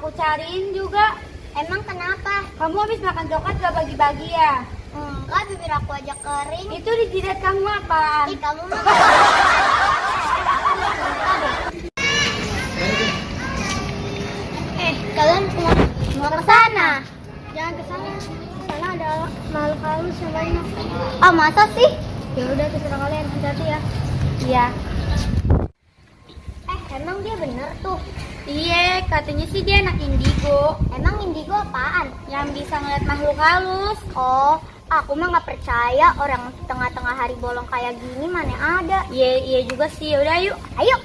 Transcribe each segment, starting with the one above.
aku cariin juga. Emang kenapa? Kamu habis makan coklat gak bagi-bagi ya? Enggak, bibir aku aja kering. Itu di jidat kamu apaan? Ih, kamu mah. Kalian mau ke sana? Jangan ke sana. Ke sana ada makhluk halus yang banyak. Ah, masa sih? Ya udah, terserah kalian. Hati-hati ya. Iya. Emang dia bener tuh? Iya, katanya sih dia anak indigo. Emang indigo apaan? Yang bisa ngeliat makhluk halus. Oh, aku mah nggak percaya orang tengah-tengah hari bolong kayak gini mana ada. Iya juga sih. Yaudah yuk. Ayo.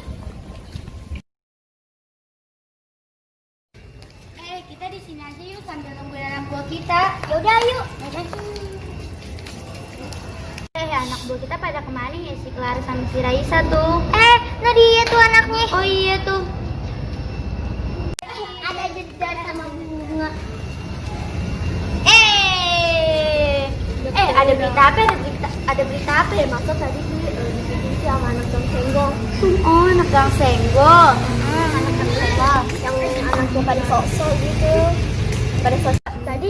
Kita di sini aja yuk sambil nungguin anak buah kita. Yaudah, ayo. Anak buah kita pada kemana ya, si Clara sama si Raisa tuh? Nah dia tuh anaknya. Oh iya tuh. Ada jejak sama bunga. Ada berita apa? Ada berita apa ya? Maksud tadi sih dibikin sih sama anak gang senggol. Oh, anak gang senggol. Anak senggol. Yang anaknya pada sosok gitu. Pada sosok tadi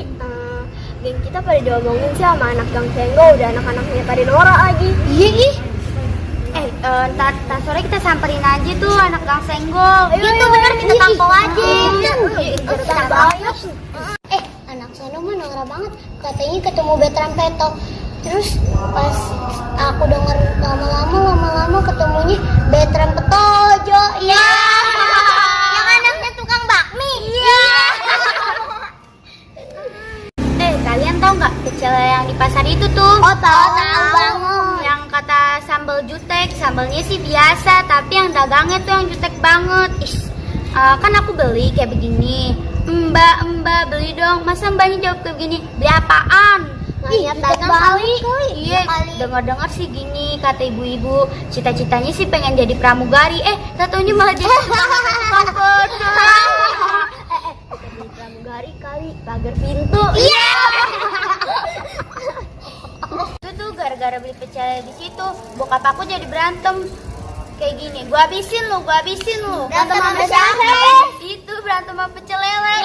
geng kita pada diomongin sih sama anak gang senggol. Udah anak-anaknya pada norak lagi. Iya ih. Ntar sore kita samperin aja tuh anak gang senggol. Gitu bener, kita tampol aja. Kita banyak. Anak sono mah norak banget. Katanya ketemu Betran Peto. Terus pas aku denger lama-lama ketemunya Betran Petojo. Iya. Yang anaknya tukang bakmi. Iya. Kalian tahu nggak pecel yang di pasar itu tuh? Oh, tahu banget. Yang kata sambal jutek, sambalnya sih biasa, tapi yang dagangnya tuh yang jutek banget. Kan aku beli kayak begini. Mbak beli dong. Masa mbaknya jawab kayak begini? Beli apaan? Ih, dagang kali. Iya, dengar-dengar sih gini kata ibu-ibu, cita-citanya sih pengen jadi pramugari. Satunya malah jadi tukang bedeng. Pramugari kali, pagar pintu. Iya. Itu tuh gara-gara beli pecel di situ, bokap aku jadi berantem. Kayak gini, gua habisin lu. Berantem sama siapa? Itu berantem sama pecel lele.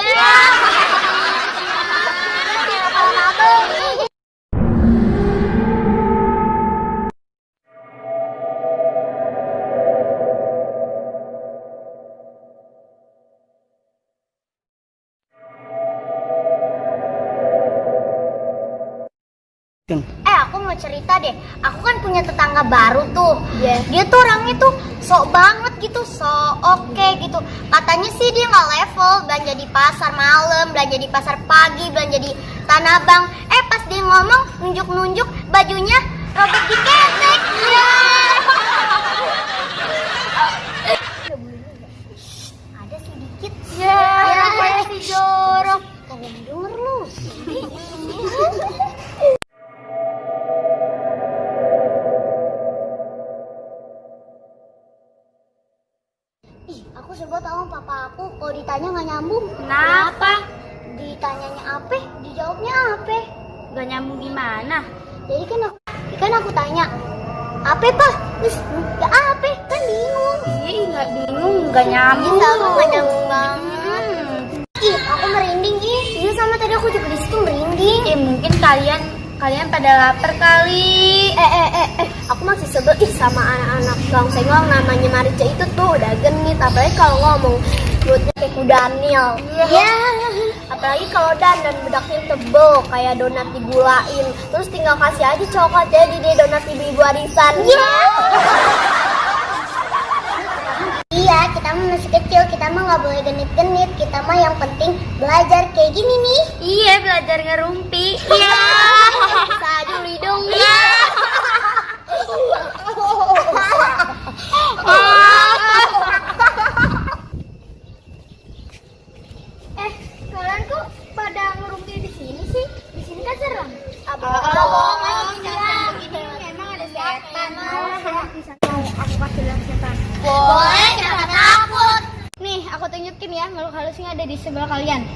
Aku mau cerita deh. Aku kan punya tetangga baru tuh. Yeah. Dia tuh orangnya tuh sok banget gitu, sok oke gitu. Katanya sih dia nggak level, belanja di pasar malam, belanja di pasar pagi, belanja di Tanah Abang. Pas dia ngomong, nunjuk-nunjuk bajunya robek diketek. Ada sedikit. Ya, kayak si jorok. Kagak denger lu. Aku sebut tahu papa aku kalau ditanya nggak nyambung. Kenapa? Ditanyanya apa? Dijawabnya apa? Gak nyambung gimana? Jadi kan aku tanya apa pak? Terus ya apa? Kan bingung. Iya, nggak bingung, nggak nyambung. Sama nggak nyambung banget. Aku merinding Iya sama tadi aku juga di situ merinding. Mungkin kalian pada lapar kali. Aku masih sebel sama anak-anak gang senggol namanya Marica itu tuh udah genit, apalagi kalau ngomong mulutnya kayak Daniel. Iya. Apalagi kalau dan bedaknya tebel kayak donat digulain, terus tinggal kasih aja coklat jadi dia donat ibu-ibu arisan. Iya. Iya, kita mah masih kecil, kita mah nggak boleh genit-genit, kita mah yang penting belajar kayak gini nih. Iya, belajar ngerumpi. Iya. Saduli dong. Iya. Kalian kok pada ngerumpi di sini sih? Di sini kan serem. Memang ada setan. Aku kasih lihat setan. Boleh, jangan takut. Nih, aku tunjukin ya makhluk halusnya ada di sebelah kalian.